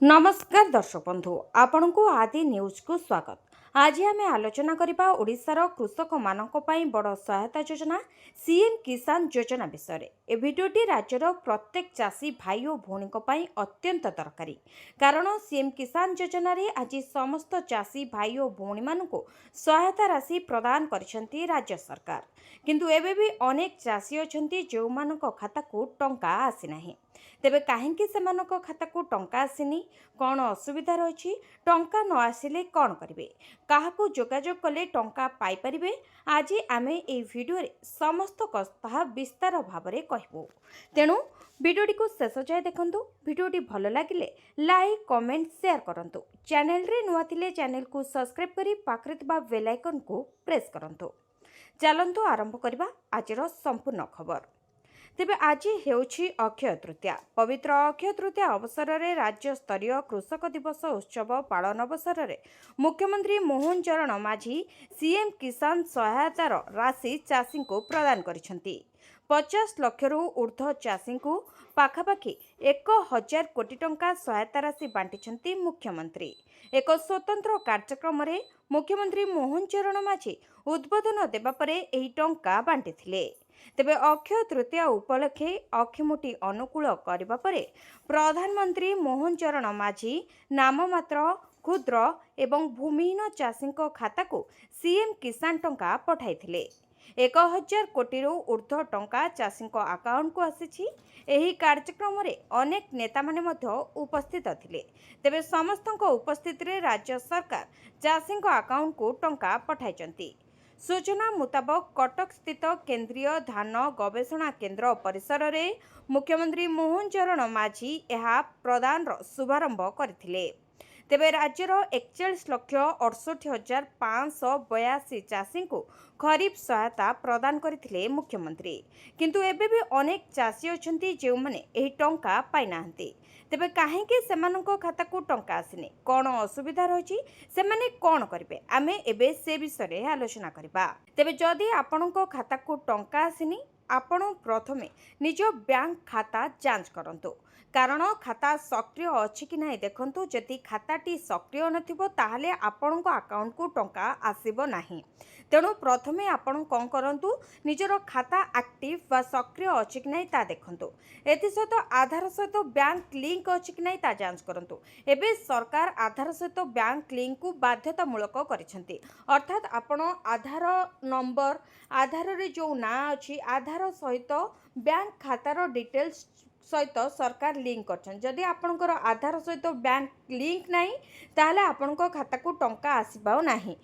ନମସ୍କାର ଦର୍ଶକ ବନ୍ଧୁ, ଆପଣଙ୍କୁ ଆଦି ନ୍ୟୁଜ୍କୁ ସ୍ୱାଗତ। ଆଜି ଆମେ ଆଲୋଚନା କରିବା ଓଡ଼ିଶାର କୃଷକମାନଙ୍କ ପାଇଁ ବଡ଼ ସହାୟତା ଯୋଜନା ସିଏମ୍ କିଷାନ ଯୋଜନା ବିଷୟରେ। ଏ ଭିଡ଼ିଓଟି ରାଜ୍ୟର ପ୍ରତ୍ୟେକ ଚାଷୀ ଭାଇ ଓ ଭଉଣୀଙ୍କ ପାଇଁ ଅତ୍ୟନ୍ତ ଦରକାରୀ, କାରଣ ସିଏମ୍ କିଷାନ ଯୋଜନାରେ ଆଜି ସମସ୍ତ ଚାଷୀ ଭାଇ ଓ ଭଉଣୀମାନଙ୍କୁ ସହାୟତା ରାଶି ପ୍ରଦାନ କରିଛନ୍ତି ରାଜ୍ୟ ସରକାର। କିନ୍ତୁ ଏବେ ବି ଅନେକ ଚାଷୀ ଅଛନ୍ତି, ଯେଉଁମାନଙ୍କ ଖାତାକୁ ଟଙ୍କା ଆସିନାହିଁ। ତେବେ କାହିଁକି ସେମାନଙ୍କ ଖାତାକୁ ଟଙ୍କା ଆସିନି? କ'ଣ ଅସୁବିଧା ରହିଛି? ଟଙ୍କା ନ ଆସିଲେ କ'ଣ କରିବେ? କାହାକୁ ଯୋଗାଯୋଗ କଲେ ଟଙ୍କା ପାଇପାରିବେ? ଆଜି ଆମେ ଏହି ଭିଡ଼ିଓରେ ସମସ୍ତ କଥା ବିସ୍ତାର ଭାବରେ କହିବୁ। ତେଣୁ ଭିଡ଼ିଓଟିକୁ ଶେଷ ଯାଏ ଦେଖନ୍ତୁ। ଭିଡ଼ିଓଟି ଭଲ ଲାଗିଲେ ଲାଇକ୍, କମେଣ୍ଟ, ସେୟାର କରନ୍ତୁ। ଚ୍ୟାନେଲରେ ନୂଆ ଥିଲେ ଚ୍ୟାନେଲକୁ ସବସ୍କ୍ରାଇବ୍ କରି ପାଖରେ ଥିବା ବେଲ୍ ଆଇକନ୍କୁ ପ୍ରେସ୍ କରନ୍ତୁ। ଚାଲନ୍ତୁ ଆରମ୍ଭ କରିବା ଆଜିର ସମ୍ପୂର୍ଣ୍ଣ ଖବର। ତେବେ ଆଜି ହେଉଛି ଅକ୍ଷୟ ତୃତୀୟା। ପବିତ୍ର ଅକ୍ଷୟ ତୃତୀୟା ଅବସରରେ ରାଜ୍ୟସ୍ତରୀୟ କୃଷକ ଦିବସ ଉତ୍ସବ ପାଳନ ଅବସରରେ ମୁଖ୍ୟମନ୍ତ୍ରୀ ମୋହନ ଚରଣ ମାଝୀ ସିଏମ୍ କିଷାନ ସହାୟତାର ରାଶି ଚାଷୀଙ୍କୁ ପ୍ରଦାନ କରିଛନ୍ତି। 50 ଲକ୍ଷରୁ ଉର୍ଦ୍ଧ୍ୱ ଚାଷୀଙ୍କୁ ପାଖାପାଖି 1000 କୋଟି ଟଙ୍କା ସହାୟତା ରାଶି ବାଣ୍ଟିଛନ୍ତି ମୁଖ୍ୟମନ୍ତ୍ରୀ। ଏକ ସ୍ୱତନ୍ତ୍ର କାର୍ଯ୍ୟକ୍ରମରେ ମୁଖ୍ୟମନ୍ତ୍ରୀ ମୋହନ ଚରଣ ମାଝୀ ଉଦ୍ବୋଧନ ଦେବା ପରେ ଏହି ଟଙ୍କା ବାଣ୍ଟିଥିଲେ। ତେବେ ଅକ୍ଷୟ ତୃତୀୟା ଉପଲକ୍ଷେ ଅକ୍ଷିମୁଠି ଅନୁକୂଳ କରିବା ପରେ ପ୍ରଧାନମନ୍ତ୍ରୀ ମୋହନ ଚରଣ ମାଝୀ ନାମମାତ୍ର, କ୍ଷୁଦ୍ର ଏବଂ ଭୂମିହୀନ ଚାଷୀଙ୍କ ଖାତାକୁ ସିଏମ୍ କିଷାନ ଟଙ୍କା ପଠାଇଥିଲେ। 1000 କୋଟିରୁ ଉର୍ଦ୍ଧ୍ୱ ଟଙ୍କା ଚାଷୀଙ୍କ ଆକାଉଣ୍ଟକୁ ଆସିଛି। ଏହି କାର୍ଯ୍ୟକ୍ରମରେ ଅନେକ ନେତାମାନେ ମଧ୍ୟ ଉପସ୍ଥିତ ଥିଲେ। ତେବେ ସମସ୍ତଙ୍କ ଉପସ୍ଥିତିରେ ରାଜ୍ୟ ସରକାର ଚାଷୀଙ୍କ ଆକାଉଣ୍ଟକୁ ଟଙ୍କା ପଠାଇଛନ୍ତି। ସୂଚନା ମୁତାବକ, କଟକ ସ୍ଥିତ କେନ୍ଦ୍ରୀୟ ଧାନ ଗବେଷଣା କେନ୍ଦ୍ର ପରିସରରେ ମୁଖ୍ୟମନ୍ତ୍ରୀ ମୋହନ ଚରଣ ମାଝୀ ଏହା ପ୍ରଦାନର ଶୁଭାରମ୍ଭ କରିଥିଲେ। ତେବେ ରାଜ୍ୟର 41,68,582 ଚାଷୀଙ୍କୁ ଖରିଫ ସହାୟତା ପ୍ରଦାନ କରିଥିଲେ ମୁଖ୍ୟମନ୍ତ୍ରୀ। କିନ୍ତୁ ଏବେ ବି ଅନେକ ଚାଷୀ ଅଛନ୍ତି, ଯେଉଁମାନେ ଏହି ଟଙ୍କା ପାଇନାହାନ୍ତି। ତେବେ କାହିଁକି ସେମାନଙ୍କ ଖାତାକୁ ଟଙ୍କା ଆସିନି? କ'ଣ ଅସୁବିଧା ରହିଛି? ସେମାନେ କ'ଣ କରିବେ? ଆମେ ଏବେ ସେ ବିଷୟରେ ଆଲୋଚନା କରିବା। ତେବେ ଯଦି ଆପଣଙ୍କ ଖାତାକୁ ଟଙ୍କା ଆସିନି, ଆପଣ ପ୍ରଥମେ ନିଜ ବ୍ୟାଙ୍କ ଖାତା ଯାଞ୍ଚ କରନ୍ତୁ, କାରଣ ଖାତା ସକ୍ରିୟ ଅଛି କି ନାହିଁ ଦେଖନ୍ତୁ। ଯଦି ଖାତାଟି ସକ୍ରିୟ ନଥିବ, ତାହେଲେ ଆପଣଙ୍କ ଆକାଉଣ୍ଟକୁ ଟଙ୍କା ଆସିବ ନାହିଁ। ତେଣୁ ପ୍ରଥମେ ଆପଣ କ'ଣ କରନ୍ତୁ? ନିଜର ଖାତା ଆକ୍ଟିଭ ବା ସକ୍ରିୟ ଅଛି କି ନାହିଁ ତା ଦେଖନ୍ତୁ। ଏଥିସହିତ ଆଧାର ସହିତ ବ୍ୟାଙ୍କ ଲିଙ୍କ ଅଛି କି ନାହିଁ ତା ଯାଞ୍ଚ କରନ୍ତୁ। ଏବେ ସରକାର ଆଧାର ସହିତ ବ୍ୟାଙ୍କ ଲିଙ୍କକୁ ବାଧ୍ୟତାମୂଳକ କରିଛନ୍ତି। ଅର୍ଥାତ୍ ଆପଣ ଆଧାର ନମ୍ବର, ଆଧାରରେ ଯେଉଁ ନାଁ ଅଛି, ଆଧାର ସହିତ ବ୍ୟାଙ୍କ ଖାତାର ଡିଟେଲ୍ସ ସହିତ ସରକାର ଲିଙ୍କ କରିଛନ୍ତି। ଯଦି ଆପଣଙ୍କର ଆଧାର ସହିତ ବ୍ୟାଙ୍କ ଲିଙ୍କ ନାହିଁ, ତାହେଲେ ଆପଣଙ୍କ ଖାତାକୁ ଟଙ୍କା ଆସିବ ନାହିଁ।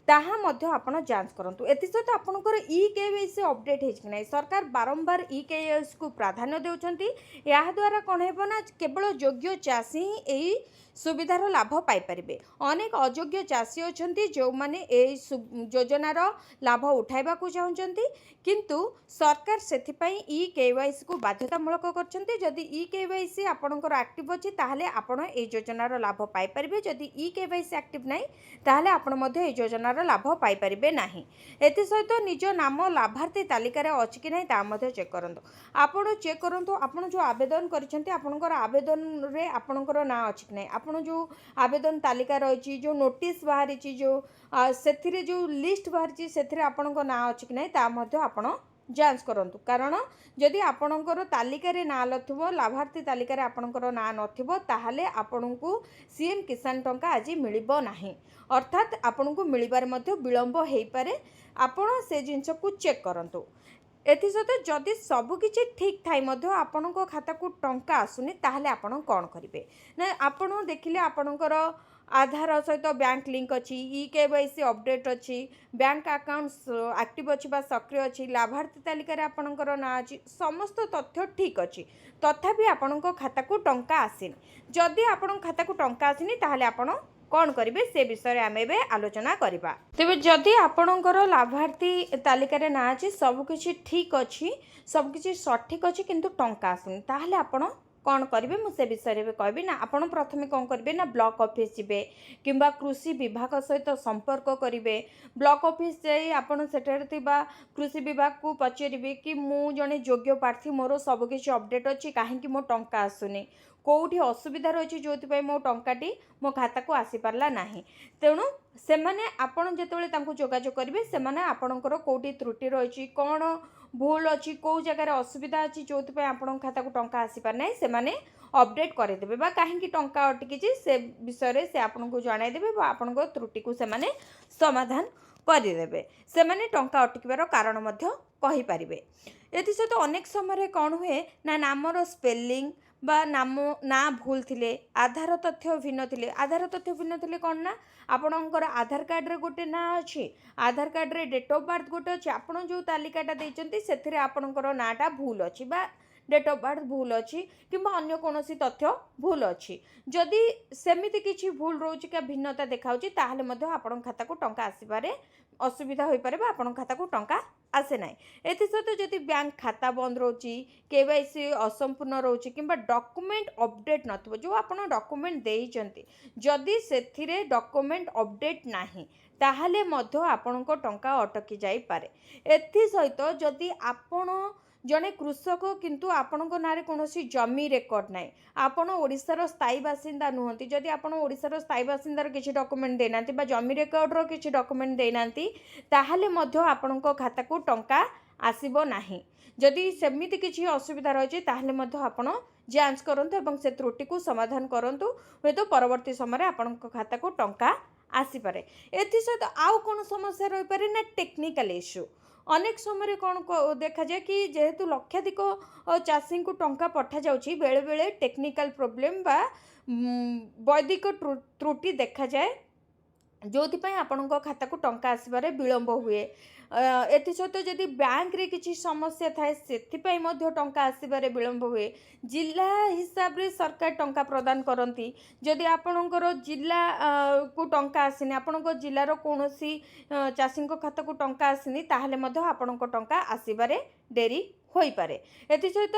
ତାହା ମଧ୍ୟ ଆପଣ ଯାଞ୍ଚ କରନ୍ତୁ। ଏଥିସହିତ ଆପଣଙ୍କର ଇ କେୱାଇସି ଅପଡ଼େଟ୍ ହେଇଛି କି ନାହିଁ। ସରକାର ବାରମ୍ବାର ଇ କେୱାଇସିକୁ ପ୍ରାଧାନ୍ୟ ଦେଉଛନ୍ତି। ଏହାଦ୍ୱାରା କ'ଣ ହେବ ନା, କେବଳ ଯୋଗ୍ୟ ଚାଷୀ ହିଁ ଏହି ସୁବିଧାର ଲାଭ ପାଇପାରିବେ। ଅନେକ ଅଯୋଗ୍ୟ ଚାଷୀ ଅଛନ୍ତି, ଯେଉଁମାନେ ଏହି ଯୋଜନାର ଲାଭ ଉଠାଇବାକୁ ଚାହୁଁଛନ୍ତି। କିନ୍ତୁ ସରକାର ସେଥିପାଇଁ ଇ କେୱାଇସିକୁ ବାଧ୍ୟତାମୂଳକ କରିଛନ୍ତି। ଯଦି ଇ କେୱାଇସି ଆପଣଙ୍କର ଆକ୍ଟିଭ୍ ଅଛି, ତାହେଲେ ଆପଣ ଏହି ଯୋଜନାର ଲାଭ ପାଇପାରିବେ। ଯଦି ଇ କେୱାଇସି ଆକ୍ଟିଭ୍ ନାହିଁ, ତାହେଲେ ଆପଣ ମଧ୍ୟ ଏହି ଯୋଜନାର ଲାଭ ପାଇପାରିବେ ନାହିଁ। ଏଥିସହିତ ନିଜ ନାମ ଲାଭାର୍ଥୀ ତାଲିକାରେ ଅଛି କି ନାହିଁ, ତାହା ମଧ୍ୟ ଚେକ୍ କରନ୍ତୁ। ଆପଣ ଚେକ୍ କରନ୍ତୁ, ଆପଣ ଯେଉଁ ଆବେଦନ କରିଛନ୍ତି, ଆପଣଙ୍କର ଆବେଦନରେ ଆପଣଙ୍କର ନାଁ ଅଛି କି ନାହିଁ। ଆପଣ ଯେଉଁ ଆବେଦନ ତାଲିକା ରହିଛି, ଯେଉଁ ନୋଟିସ୍ ବାହାରିଛି, ଯେଉଁ ସେଥିରେ ଯେଉଁ ଲିଷ୍ଟ ବାହାରିଛି, ସେଥିରେ ଆପଣଙ୍କ ନାଁ ଅଛି କି ନାହିଁ, ତାହା ମଧ୍ୟ ଆପଣ ଯାଞ୍ଚ କରନ୍ତୁ। କାରଣ ଯଦି ଆପଣଙ୍କର ତାଲିକାରେ ନାଁ ନଥିବ, ଲାଭାର୍ଥୀ ତାଲିକାରେ ଆପଣଙ୍କର ନାଁ ନଥିବ, ତାହେଲେ ଆପଣଙ୍କୁ ସିଏମ୍ କିଷାନ ଟଙ୍କା ଆଜି ମିଳିବ ନାହିଁ। ଅର୍ଥାତ୍ ଆପଣଙ୍କୁ ମିଳିବାରେ ମଧ୍ୟ ବିଳମ୍ବ ହେଇପାରେ। ଆପଣ ସେ ଜିନିଷକୁ ଚେକ୍ କରନ୍ତୁ। ଏଥିସହିତ ଯଦି ସବୁକିଛି ଠିକ୍ ଥାଇ ମଧ୍ୟ ଆପଣଙ୍କ ଖାତାକୁ ଟଙ୍କା ଆସୁନି, ତାହେଲେ ଆପଣ କ'ଣ କରିବେ ନା, ଆପଣ ଦେଖିଲେ ଆପଣଙ୍କର ଆଧାର ସହିତ ବ୍ୟାଙ୍କ ଲିଙ୍କ ଅଛି, ଇ କେୱାଇସି ଅପଡ଼େଟ୍ ଅଛି, ବ୍ୟାଙ୍କ ଆକାଉଣ୍ଟ ଆକ୍ଟିଭ୍ ଅଛି ବା ସକ୍ରିୟ ଅଛି, ଲାଭାର୍ଥୀ ତାଲିକାରେ ଆପଣଙ୍କର ନାଁ ଅଛି, ସମସ୍ତ ତଥ୍ୟ ଠିକ୍ ଅଛି, ତଥାପି ଆପଣଙ୍କ ଖାତାକୁ ଟଙ୍କା ଆସିନି। ଯଦି ଆପଣଙ୍କ ଖାତାକୁ ଟଙ୍କା ଆସିନି, ତାହେଲେ ଆପଣ କ'ଣ କରିବେ, ସେ ବିଷୟରେ ଆମେ ଏବେ ଆଲୋଚନା କରିବା। ତେବେ ଯଦି ଆପଣଙ୍କର ଲାଭାର୍ଥୀ ତାଲିକାରେ ନାଁ ଅଛି, ସବୁକିଛି ଠିକ୍ ଅଛି, ସବୁକିଛି ସଠିକ୍ ଅଛି, କିନ୍ତୁ ଟଙ୍କା ଆସୁନି, ତାହେଲେ ଆପଣ କ'ଣ କରିବେ, ମୁଁ ସେ ବିଷୟରେ ଏବେ କହିବି। ନା, ଆପଣ ପ୍ରଥମେ କ'ଣ କରିବେ ନା, ବ୍ଲକ୍ ଅଫିସ୍ ଯିବେ କିମ୍ବା କୃଷି ବିଭାଗ ସହିତ ସମ୍ପର୍କ କରିବେ। ବ୍ଲକ୍ ଅଫିସ୍ ଯାଇ ଆପଣ ସେଠାରେ ଥିବା କୃଷି ବିଭାଗକୁ ପଚାରିବେ କି ମୁଁ ଜଣେ ଯୋଗ୍ୟ ପ୍ରାର୍ଥୀ, ମୋର ସବୁକିଛି ଅପଡ଼େଟ୍ ଅଛି, କାହିଁକି ମୋ ଟଙ୍କା ଆସୁନି? କେଉଁଠି ଅସୁବିଧା ରହିଛି, ଯେଉଁଥିପାଇଁ ମୋ ଟଙ୍କାଟି ମୋ ଖାତାକୁ ଆସିପାରିଲା ନାହିଁ। ତେଣୁ ସେମାନେ, ଆପଣ ଯେତେବେଳେ ତାଙ୍କୁ ଯୋଗାଯୋଗ କରିବେ, ସେମାନେ ଆପଣଙ୍କର କେଉଁଠି ତ୍ରୁଟି ରହିଛି, କ'ଣ ଭୁଲ ଅଛି, କେଉଁ ଜାଗାରେ ଅସୁବିଧା ଅଛି, ଯେଉଁଥିପାଇଁ ଆପଣଙ୍କ ଖାତାକୁ ଟଙ୍କା ଆସିପାରିନାହିଁ, ସେମାନେ ଅପଡ଼େଟ୍ କରିଦେବେ ବା କାହିଁକି ଟଙ୍କା ଅଟକିଛି ସେ ବିଷୟରେ ସେ ଆପଣଙ୍କୁ ଜଣାଇଦେବେ ବା ଆପଣଙ୍କ ତ୍ରୁଟିକୁ ସେମାନେ ସମାଧାନ କରିଦେବେ। ସେମାନେ ଟଙ୍କା ଅଟକିବାର କାରଣ ମଧ୍ୟ କହିପାରିବେ। ଏଥିସହିତ ଅନେକ ସମୟରେ କ'ଣ ହୁଏ ନା, ନାମର ସ୍ପେଲିଂ ବା ନାମ ନାଁ ଭୁଲ ଥିଲେ, ଆଧାର ତଥ୍ୟ ଭିନ୍ନ ଥିଲେ। ଆଧାର ତଥ୍ୟ ଭିନ୍ନ ଥିଲେ କ'ଣ ନା, ଆପଣଙ୍କର ଆଧାର କାର୍ଡ଼ରେ ଗୋଟେ ନାଁ ଅଛି, ଆଧାର କାର୍ଡ଼ରେ ଡେଟ୍ ଅଫ୍ ବାର୍ଥ ଗୋଟେ ଅଛି, ଆପଣ ଯେଉଁ ତାଲିକାଟା ଦେଇଛନ୍ତି ସେଥିରେ ଆପଣଙ୍କର ନାଁଟା ଭୁଲ ଅଛି ବା ଡେଟ୍ ଅଫ୍ ବାର୍ଥ ଭୁଲ ଅଛି କିମ୍ବା ଅନ୍ୟ କୌଣସି ତଥ୍ୟ ଭୁଲ ଅଛି। ଯଦି ସେମିତି କିଛି ଭୁଲ ରହୁଛି କି ଭିନ୍ନତା ଦେଖାଉଛି, ତାହେଲେ ମଧ୍ୟ ଆପଣଙ୍କ ଖାତାକୁ ଟଙ୍କା ଆସିବାରେ ଅସୁବିଧା ହୋଇପାରେ ବା ଆପଣଙ୍କ ଖାତାକୁ ଟଙ୍କା ଆସେ ନାହିଁ। ଏଥିସହିତ ଯଦି ବ୍ୟାଙ୍କ ଖାତା ବନ୍ଦ ରହୁଛି, କେୱାଇସି ଅସମ୍ପୂର୍ଣ୍ଣ ରହୁଛି କିମ୍ବା ଡକୁମେଣ୍ଟ ଅପଡ଼େଟ୍ ନଥିବ, ଯେଉଁ ଆପଣ ଡକୁମେଣ୍ଟ ଦେଇଛନ୍ତି, ଯଦି ସେଥିରେ ଡକୁମେଣ୍ଟ ଅପଡ଼େଟ୍ ନାହିଁ, ତାହେଲେ ମଧ୍ୟ ଆପଣଙ୍କ ଟଙ୍କା ଅଟକି ଯାଇପାରେ। ଏଥିସହିତ ଯଦି ଆପଣ ଜଣେ କୃଷକ, କିନ୍ତୁ ଆପଣଙ୍କ ନାଁରେ କୌଣସି ଜମି ରେକର୍ଡ଼ ନାହିଁ, ଆପଣ ଓଡ଼ିଶାର ସ୍ଥାୟୀ ବାସିନ୍ଦା ନୁହନ୍ତି, ଯଦି ଆପଣ ଓଡ଼ିଶାର ସ୍ଥାୟୀ ବାସିନ୍ଦାର କିଛି ଡକୁମେଣ୍ଟ ଦେଇନାହାନ୍ତି ବା ଜମି ରେକର୍ଡ଼ର କିଛି ଡକୁମେଣ୍ଟ ଦେଇନାହାନ୍ତି, ତାହେଲେ ମଧ୍ୟ ଆପଣଙ୍କ ଖାତାକୁ ଟଙ୍କା ଆସିବ ନାହିଁ। ଯଦି ସେମିତି କିଛି ଅସୁବିଧା ରହିଛି, ତାହେଲେ ମଧ୍ୟ ଆପଣ ଯାଞ୍ଚ କରନ୍ତୁ ଏବଂ ସେ ତ୍ରୁଟିକୁ ସମାଧାନ କରନ୍ତୁ। ହୁଏତ ପରବର୍ତ୍ତୀ ସମୟରେ ଆପଣଙ୍କ ଖାତାକୁ ଟଙ୍କା ଆସିପାରେ। ଏଥିସହିତ ଆଉ କ'ଣ ସମସ୍ୟା ରହିପାରେ ନା, ଟେକ୍ନିକାଲ ଇସ୍ୟୁ। ଅନେକ ସମୟରେ କ'ଣ ଦେଖାଯାଏ କି ଯେହେତୁ ଲକ୍ଷାଧିକ ଚାଷୀଙ୍କୁ ଟଙ୍କା ପଠାଯାଉଛି, ବେଳେବେଳେ ଟେକ୍ନିକାଲ ପ୍ରୋବ୍ଲେମ୍ ବା ବୈଦିକ ତ୍ରୁଟି ଦେଖାଯାଏ, ଯେଉଁଥିପାଇଁ ଆପଣଙ୍କ ଖାତାକୁ ଟଙ୍କା ଆସିବାରେ ବିଳମ୍ବ ହୁଏ। ଏଥିସହିତ ଯଦି ବ୍ୟାଙ୍କରେ କିଛି ସମସ୍ୟା ଥାଏ, ସେଥିପାଇଁ ମଧ୍ୟ ଟଙ୍କା ଆସିବାରେ ବିଳମ୍ବ ହୁଏ। ଜିଲ୍ଲା ହିସାବରେ ସରକାର ଟଙ୍କା ପ୍ରଦାନ କରନ୍ତି। ଯଦି ଆପଣଙ୍କର ଜିଲ୍ଲାକୁ ଟଙ୍କା ଆସିନି, ଆପଣଙ୍କ ଜିଲ୍ଲାର କୌଣସି ଚାଷୀଙ୍କ ଖାତାକୁ ଟଙ୍କା ଆସିନି, ତାହେଲେ ମଧ୍ୟ ଆପଣଙ୍କ ଟଙ୍କା ଆସିବାରେ ଡେରି ହୋଇପାରେ। ଏଥିସହିତ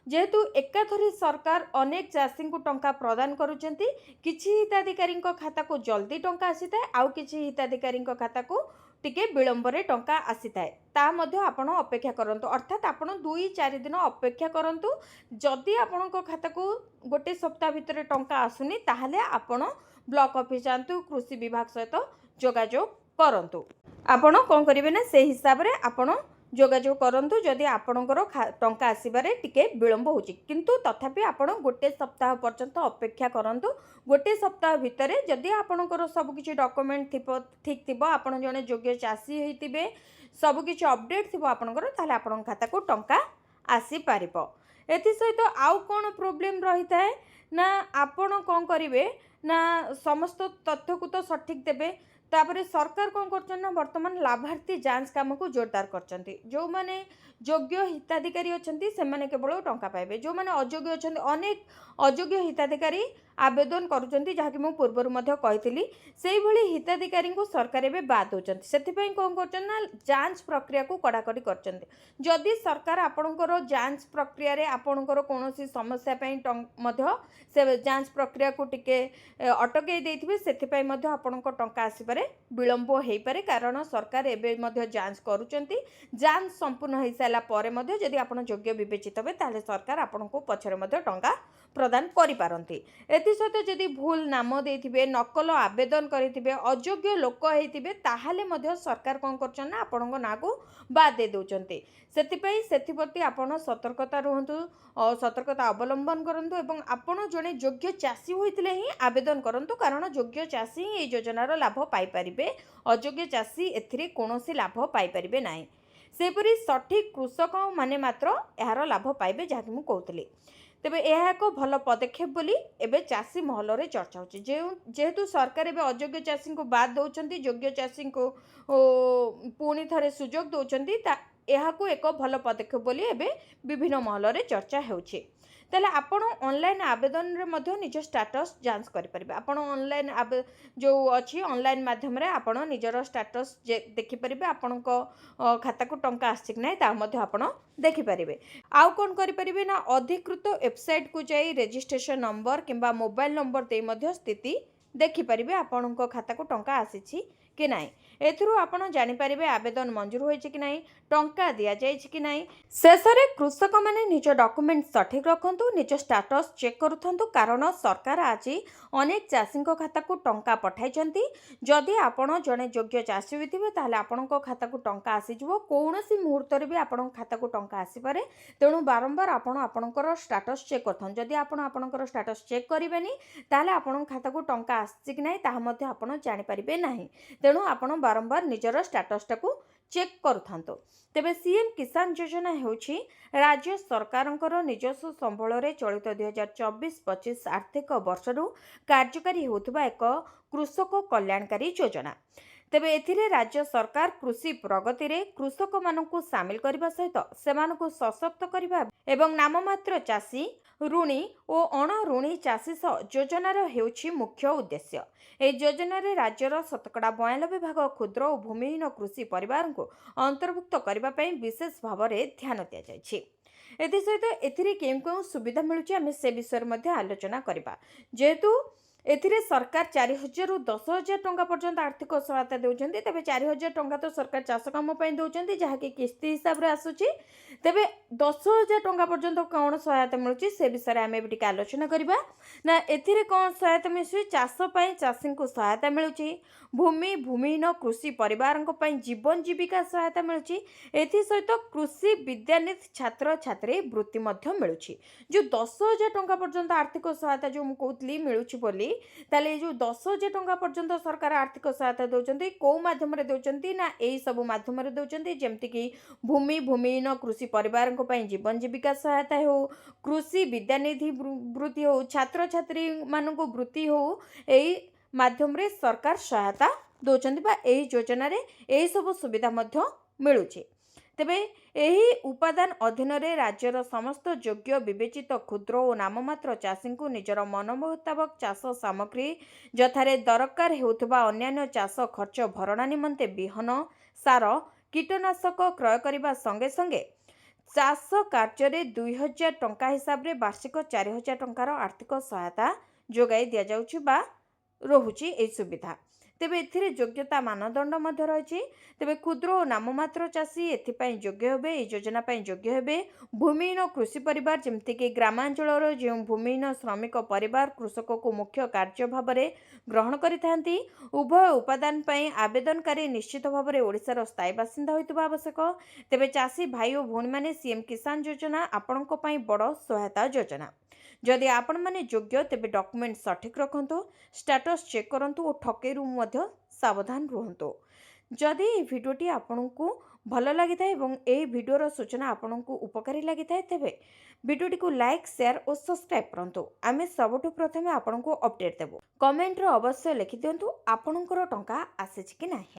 ଯେହେତୁ ଏକାଥରେ ସରକାର ଅନେକ ଚାଷୀଙ୍କୁ ଟଙ୍କା ପ୍ରଦାନ କରୁଛନ୍ତି, କିଛି ହିତାଧିକାରୀଙ୍କ ଖାତାକୁ ଜଲ୍ଦି ଟଙ୍କା ଆସିଥାଏ, ଆଉ କିଛି ହିତାଧିକାରୀଙ୍କ ଖାତାକୁ ଟିକେ ବିଳମ୍ବରେ ଟଙ୍କା ଆସିଥାଏ। ତା ମଧ୍ୟ ଆପଣ ଅପେକ୍ଷା କରନ୍ତୁ, ଅର୍ଥାତ୍ ଆପଣ 2-4 ଦିନ ଅପେକ୍ଷା କରନ୍ତୁ। ଯଦି ଆପଣଙ୍କ ଖାତାକୁ ଗୋଟେ ସପ୍ତାହ ଭିତରେ ଟଙ୍କା ଆସୁନି, ତାହେଲେ ଆପଣ ବ୍ଲକ ଅଫିସ୍ ଯାଆନ୍ତୁ, କୃଷି ବିଭାଗ ସହିତ ଯୋଗାଯୋଗ କରନ୍ତୁ। ଆପଣ କ'ଣ କରିବେ ନା, ସେଇ ହିସାବରେ ଆପଣ ଯୋଗାଯୋଗ କରନ୍ତୁ ଯଦି ଆପଣଙ୍କର ଟଙ୍କା ଆସିବାରେ ଟିକେ ବିଳମ୍ବ ହେଉଛି। କିନ୍ତୁ ତଥାପି ଆପଣ ଗୋଟେ ସପ୍ତାହ ପର୍ଯ୍ୟନ୍ତ ଅପେକ୍ଷା କରନ୍ତୁ। ଗୋଟେ ସପ୍ତାହ ଭିତରେ ଯଦି ଆପଣଙ୍କର ସବୁକିଛି ଡକୁମେଣ୍ଟ ଥିବ, ଠିକ୍ ଥିବ, ଆପଣ ଜଣେ ଯୋଗ୍ୟ ଚାଷୀ ହେଇଥିବେ, ସବୁକିଛି ଅପଡ଼େଟ୍ ଥିବ ଆପଣଙ୍କର, ତାହେଲେ ଆପଣଙ୍କ ଖାତାକୁ ଟଙ୍କା ଆସିପାରିବ। ଏଥିସହିତ ଆଉ କ'ଣ ପ୍ରୋବ୍ଲେମ୍ ରହିଥାଏ ନା, ଆପଣ କ'ଣ କରିବେ ନା, ସମସ୍ତ ତଥ୍ୟକୁ ତ ସଠିକ୍ ଦେବେ। ତାପରେ ସରକାର କ'ଣ କରୁଛନ୍ତି ନା, ବର୍ତ୍ତମାନ ଲାଭାର୍ଥୀ ଯାଞ୍ଚ କାମକୁ ଜୋରଦାର କରିଛନ୍ତି। ଯେଉଁମାନେ ଯୋଗ୍ୟ ହିତାଧିକାରୀ ଅଛନ୍ତି, ସେମାନେ କେବଳ ଟଙ୍କା ପାଇବେ। ଯେଉଁମାନେ ଅଯୋଗ୍ୟ ଅଛନ୍ତି, ଅନେକ ଅଯୋଗ୍ୟ ହିତାଧିକାରୀ ଆବେଦନ କରୁଛନ୍ତି, ଯାହାକି ମୁଁ ପୂର୍ବରୁ ମଧ୍ୟ କହିଥିଲି। ସେଇଭଳି ହିତାଧିକାରୀଙ୍କୁ ସରକାର ଏବେ ବାଦ ଦେଉଛନ୍ତି। ସେଥିପାଇଁ କ'ଣ କରୁଛନ୍ତି ନା, ଯାଞ୍ଚ ପ୍ରକ୍ରିୟାକୁ କଡ଼ାକଡ଼ି କରିଛନ୍ତି। ଯଦି ସରକାର ଆପଣଙ୍କର ଯାଞ୍ଚ ପ୍ରକ୍ରିୟାରେ ଆପଣଙ୍କର କୌଣସି ସମସ୍ୟା ପାଇଁ ମଧ୍ୟ ସେ ଯାଞ୍ଚ ପ୍ରକ୍ରିୟାକୁ ଟିକେ ଅଟକେଇ ଦେଇଥିବେ, ସେଥିପାଇଁ ମଧ୍ୟ ଆପଣଙ୍କ ଟଙ୍କା ଆସିବାରେ ବିଳମ୍ବ ହେଇପାରେ। କାରଣ ସରକାର ଏବେ ମଧ୍ୟ ଯାଞ୍ଚ କରୁଛନ୍ତି। ଯାଞ୍ଚ ସମ୍ପୂର୍ଣ୍ଣ ହେଇସାରିଲା ପରେ ମଧ୍ୟ ଯଦି ଆପଣ ଯୋଗ୍ୟ ବିବେଚିତ ହେବେ, ତାହେଲେ ସରକାର ଆପଣଙ୍କୁ ପଛରେ ମଧ୍ୟ ଟଙ୍କା ପ୍ରଦାନ କରିପାରନ୍ତି। ଏଥିସହିତ ଯଦି ଭୁଲ ନାମ ଦେଇଥିବେ, ନକଲ ଆବେଦନ କରିଥିବେ, ଅଯୋଗ୍ୟ ଲୋକ ହେଇଥିବେ, ତାହେଲେ ମଧ୍ୟ ସରକାର କ'ଣ କରୁଛନ୍ତି ନା, ଆପଣଙ୍କ ନାଁକୁ ବାଦ ଦେଇ ଦେଉଛନ୍ତି। ସେଥିପାଇଁ ସେଥିପ୍ରତି ଆପଣ ସତର୍କତା ରୁହନ୍ତୁ, ସତର୍କତା ଅବଲମ୍ବନ କରନ୍ତୁ ଏବଂ ଆପଣ ଜଣେ ଯୋଗ୍ୟ ଚାଷୀ ହୋଇଥିଲେ ହିଁ ଆବେଦନ କରନ୍ତୁ। କାରଣ ଯୋଗ୍ୟ ଚାଷୀ ହିଁ ଏଇ ଯୋଜନାର ଲାଭ ପାଇପାରିବେ। ଅଯୋଗ୍ୟ ଚାଷୀ ଏଥିରେ କୌଣସି ଲାଭ ପାଇପାରିବେ ନାହିଁ। ସେହିପରି ସଠିକ୍ କୃଷକମାନେ ମାତ୍ର ଏହାର ଲାଭ ପାଇବେ, ଯାହାକି ମୁଁ କହୁଥିଲି। ତେବେ ଏହା ଏକ ଭଲ ପଦକ୍ଷେପ ବୋଲି ଏବେ ଚାଷୀ ମହଲରେ ଚର୍ଚ୍ଚା ହେଉଛି। ଯେହେତୁ ସରକାର ଏବେ ଅଯୋଗ୍ୟ ଚାଷୀଙ୍କୁ ବାଦ ଦେଉଛନ୍ତି, ଯୋଗ୍ୟ ଚାଷୀଙ୍କୁ ପୁଣି ଥରେ ସୁଯୋଗ ଦେଉଛନ୍ତି, ତା ଏହାକୁ ଏକ ଭଲ ପଦକ୍ଷେପ ବୋଲି ଏବେ ବିଭିନ୍ନ ମହଲରେ ଚର୍ଚ୍ଚା ହେଉଛି। ତାହେଲେ ଆପଣ ଅନଲାଇନ୍ ଆବେଦନରେ ମଧ୍ୟ ନିଜ ଷ୍ଟାଟସ୍ ଯାଞ୍ଚ କରିପାରିବେ। ଆପଣ ଅନଲାଇନ୍ ଯେଉଁ ଅଛି, ଅନଲାଇନ୍ ମାଧ୍ୟମରେ ଆପଣ ନିଜର ଷ୍ଟାଟସ୍ ଦେଖିପାରିବେ। ଆପଣଙ୍କ ଖାତାକୁ ଟଙ୍କା ଆସିଛି କି ନାହିଁ, ତାହା ମଧ୍ୟ ଆପଣ ଦେଖିପାରିବେ। ଆଉ କ'ଣ କରିପାରିବେ ନା, ଅଧିକୃତ ୱେବସାଇଟ୍କୁ ଯାଇ ରେଜିଷ୍ଟ୍ରେସନ ନମ୍ବର କିମ୍ବା ମୋବାଇଲ ନମ୍ବର ଦେଇ ମଧ୍ୟ ସ୍ଥିତି ଦେଖିପାରିବେ, ଆପଣଙ୍କ ଖାତାକୁ ଟଙ୍କା ଆସିଛି କି କି ନାହିଁ। ଏଥିରୁ ଆପଣ ଜାଣିପାରିବେ ଆବେଦନ ମଞ୍ଜୁର ହୋଇଛି କି ନାହିଁ, ଟଙ୍କା ଦିଆଯାଇଛି କି ନାହିଁ। ଶେଷରେ କୃଷକମାନେ ନିଜ ଡକୁମେଣ୍ଟ ସଠିକ୍ ରଖନ୍ତୁ, ନିଜ ଷ୍ଟାଟସ୍ ଚେକ୍ କରୁଥାନ୍ତୁ, କାରଣ ସରକାର ଆଜି ଅନେକ ଚାଷୀଙ୍କ ଖାତାକୁ ଟଙ୍କା ପଠାଇଛନ୍ତି। ଯଦି ଆପଣ ଜଣେ ଯୋଗ୍ୟ ଚାଷୀ ହୋଇଥିବେ, ତାହେଲେ ଆପଣଙ୍କ ଖାତାକୁ ଟଙ୍କା ଆସିଯିବ। କୌଣସି ମୁହୂର୍ତ୍ତରେ ବି ଆପଣଙ୍କ ଖାତାକୁ ଟଙ୍କା ଆସିପାରେ। ତେଣୁ ବାରମ୍ବାର ଆପଣ ଆପଣଙ୍କର ଷ୍ଟାଟସ୍ ଚେକ୍ କରିଥାନ୍ତୁ। ଯଦି ଆପଣ ଆପଣଙ୍କର ଷ୍ଟାଟସ୍ ଚେକ୍ କରିବେନି, ତାହେଲେ ଆପଣଙ୍କ ଖାତାକୁ ଟଙ୍କା ଆସିଛି କି ନାହିଁ, ତାହା ମଧ୍ୟ ଆପଣ ଜାଣିପାରିବେ ନାହିଁ। ତେଣୁ ଆପଣ ବାରମ୍ବାର ନିଜର ଷ୍ଟାଟସ୍ଟାକୁ ଚେକ୍ କରୁଥାନ୍ତୁ। ତେବେ ସିଏମ୍ କିଷାନ ଯୋଜନା ହେଉଛି ରାଜ୍ୟ ସରକାରଙ୍କର ନିଜସ୍ୱ ସମ୍ବଳରେ ଚଳିତ 2024-25 ଆର୍ଥିକ ବର୍ଷରୁ କାର୍ଯ୍ୟକାରୀ ହେଉଥିବା ଏକ କୃଷକ କଲ୍ୟାଣକାରୀ ଯୋଜନା। ତେବେ ଏଥିରେ ରାଜ୍ୟ ସରକାର କୃଷି ପ୍ରଗତିରେ କୃଷକମାନଙ୍କୁ ସାମିଲ କରିବା ସହିତ ସେମାନଙ୍କୁ ସଶକ୍ତ କରିବା ଏବଂ ନାମମାତ୍ର ଚାଷୀ, ଋଣୀ ଓ ଅଣଋଣୀ ଚାଷୀ ସହ ଯୋଜନାର ହେଉଛି ମୁଖ୍ୟ ଉଦ୍ଦେଶ୍ୟ। ଏହି ଯୋଜନାରେ ରାଜ୍ୟର 92% ଭାଗ କ୍ଷୁଦ୍ର ଓ ଭୂମିହୀନ କୃଷି ପରିବାରଙ୍କୁ ଅନ୍ତର୍ଭୁକ୍ତ କରିବା ପାଇଁ ବିଶେଷ ଭାବରେ ଧ୍ୟାନ ଦିଆଯାଇଛି। ଏଥିସହିତ ଏଥିରେ କେଉଁ କେଉଁ ସୁବିଧା ମିଳୁଛି, ଆମେ ସେ ବିଷୟରେ ମଧ୍ୟ ଆଲୋଚନା କରିବା। ଯେହେତୁ ଏଥିରେ ସରକାର 4000ରୁ 10,000 ଟଙ୍କା ପର୍ଯ୍ୟନ୍ତ ଆର୍ଥିକ ସହାୟତା ଦେଉଛନ୍ତି, ତେବେ 4000 ଟଙ୍କା ତ ସରକାର ଚାଷ କାମ ପାଇଁ ଦେଉଛନ୍ତି, ଯାହାକି କିସ୍ତି ହିସାବରେ ଆସୁଛି। ତେବେ 10,000 ଟଙ୍କା ପର୍ଯ୍ୟନ୍ତ କ'ଣ ସହାୟତା ମିଳୁଛି, ସେ ବିଷୟରେ ଆମେ ଏବେ ଟିକେ ଆଲୋଚନା କରିବା। ନା, ଏଥିରେ କ'ଣ ସହାୟତା ମିଳୁଛି? ଚାଷ ପାଇଁ ଚାଷୀଙ୍କୁ ସହାୟତା ମିଳୁଛି। ଭୂମି, ଭୂମିହୀନ କୃଷି ପରିବାରଙ୍କ ପାଇଁ ଜୀବନ ଜୀବିକା ସହାୟତା ମିଳୁଛି। ଏଥିସହିତ କୃଷି ବିଦ୍ୟାନିଧି ଛାତ୍ରଛାତ୍ରୀ ବୃତ୍ତି ମଧ୍ୟ ମିଳୁଛି। ଯେଉଁ 10,000 ଟଙ୍କା ପର୍ଯ୍ୟନ୍ତ ଆର୍ଥିକ ସହାୟତା ଯେଉଁ ମୁଁ କହୁଥିଲି ମିଳୁଛି ବୋଲି, ତାହେଲେ ଏଇ ଯେଉଁ 10,000 ଟଙ୍କା ପର୍ଯ୍ୟନ୍ତ ସରକାର ଆର୍ଥିକ ସହାୟତା ଦେଉଛନ୍ତି, କେଉଁ ମାଧ୍ୟମରେ ଦେଉଛନ୍ତି? ନା, ଏଇ ସବୁ ମାଧ୍ୟମରେ ଦେଉଛନ୍ତି, ଯେମିତିକି ଭୂମି, ଭୂମିହୀନ କୃଷି ପରିବାରଙ୍କ ପାଇଁ ଜୀବନ ଜୀବିକା ସହାୟତା ହେଉ, କୃଷି ବିଦ୍ୟାନିଧି ବୃତ୍ତି ହେଉ, ଛାତ୍ରଛାତ୍ରୀମାନଙ୍କୁ ବୃତ୍ତି ହେଉ, ଏଇ ମାଧ୍ୟମରେ ସରକାର ସହାୟତା ଦେଉଛନ୍ତି ବା ଏହି ଯୋଜନାରେ ଏହିସବୁ ସୁବିଧା ମଧ୍ୟ ମିଳୁଛି। ତେବେ ଏହି ଉପାଦାନ ଅଧୀନରେ ରାଜ୍ୟର ସମସ୍ତ ଯୋଗ୍ୟ ବିବେଚିତ କ୍ଷୁଦ୍ର ଓ ନାମମାତ୍ର ଚାଷୀଙ୍କୁ ନିଜର ମନ ମୁତାବକ ଚାଷ ସାମଗ୍ରୀ ଯଥାରେ ଦରକାର ହେଉଥିବା ଅନ୍ୟାନ୍ୟ ଚାଷ ଖର୍ଚ୍ଚ ଭରଣା ନିମନ୍ତେ ବିହନ, ସାର, କୀଟନାଶକ କ୍ରୟ କରିବା ସଙ୍ଗେ ସଙ୍ଗେ ଚାଷ କାର୍ଯ୍ୟରେ 2000 ଟଙ୍କା ହିସାବରେ ବାର୍ଷିକ 4000 ଟଙ୍କାର ଆର୍ଥିକ ସହାୟତା ଯୋଗାଇ ଦିଆଯାଉଛି ବା ରହୁଛି ଏହି ସୁବିଧା। ତେବେ ଏଥିରେ ଯୋଗ୍ୟତା ମାନଦଣ୍ଡ ମଧ୍ୟ ରହିଛି। ତେବେ କ୍ଷୁଦ୍ର ଓ ନାମମାତ୍ର ଚାଷୀ ଏଥିପାଇଁ ଯୋଗ୍ୟ ହେବେ, ଏହି ଯୋଜନା ପାଇଁ ଯୋଗ୍ୟ ହେବେ। ଭୂମିହୀନ କୃଷି ପରିବାର, ଯେମିତିକି ଗ୍ରାମାଞ୍ଚଳର ଯେଉଁ ଭୂମିହୀନ ଶ୍ରମିକ ପରିବାର କୃଷକକୁ ମୁଖ୍ୟ କାର୍ଯ୍ୟ ଭାବରେ ଗ୍ରହଣ କରିଥାନ୍ତି। ଉଭୟ ଉପାଦାନ ପାଇଁ ଆବେଦନକାରୀ ନିଶ୍ଚିତ ଭାବରେ ଓଡ଼ିଶାର ସ୍ଥାୟୀ ବାସିନ୍ଦା ହୋଇଥିବା ଆବଶ୍ୟକ। ତେବେ ଚାଷୀ ଭାଇ ଓ ଭଉଣୀମାନେ, ସିଏମ୍ କିଷାନ ଯୋଜନା ଆପଣଙ୍କ ପାଇଁ ବଡ଼ ସହାୟତା ଯୋଜନା। ଯଦି ଆପଣମାନେ ଯୋଗ୍ୟ, ତେବେ ଡକୁମେଣ୍ଟ ସଠିକ୍ ରଖନ୍ତୁ, ଷ୍ଟାଟସ୍ ଚେକ୍ କରନ୍ତୁ ଓ ଠକେଇରୁ ମଧ୍ୟ ସାବଧାନ ରୁହନ୍ତୁ। ଯଦି ଏହି ଭିଡ଼ିଓଟି ଆପଣଙ୍କୁ ଭଲ ଲାଗିଥାଏ ଏବଂ ଏହି ଭିଡ଼ିଓର ସୂଚନା ଆପଣଙ୍କୁ ଉପକାରୀ ଲାଗିଥାଏ, ତେବେ ଭିଡ଼ିଓଟିକୁ ଲାଇକ୍, ସେୟାର ଓ ସବସ୍କ୍ରାଇବ୍ କରନ୍ତୁ। ଆମେ ସବୁଠୁ ପ୍ରଥମେ ଆପଣଙ୍କୁ ଅପଡ଼େଟ୍ ଦେବୁ। କମେଣ୍ଟରେ ଅବଶ୍ୟ ଲେଖିଦିଅନ୍ତୁ ଆପଣଙ୍କର ଟଙ୍କା ଆସିଛି କି ନାହିଁ।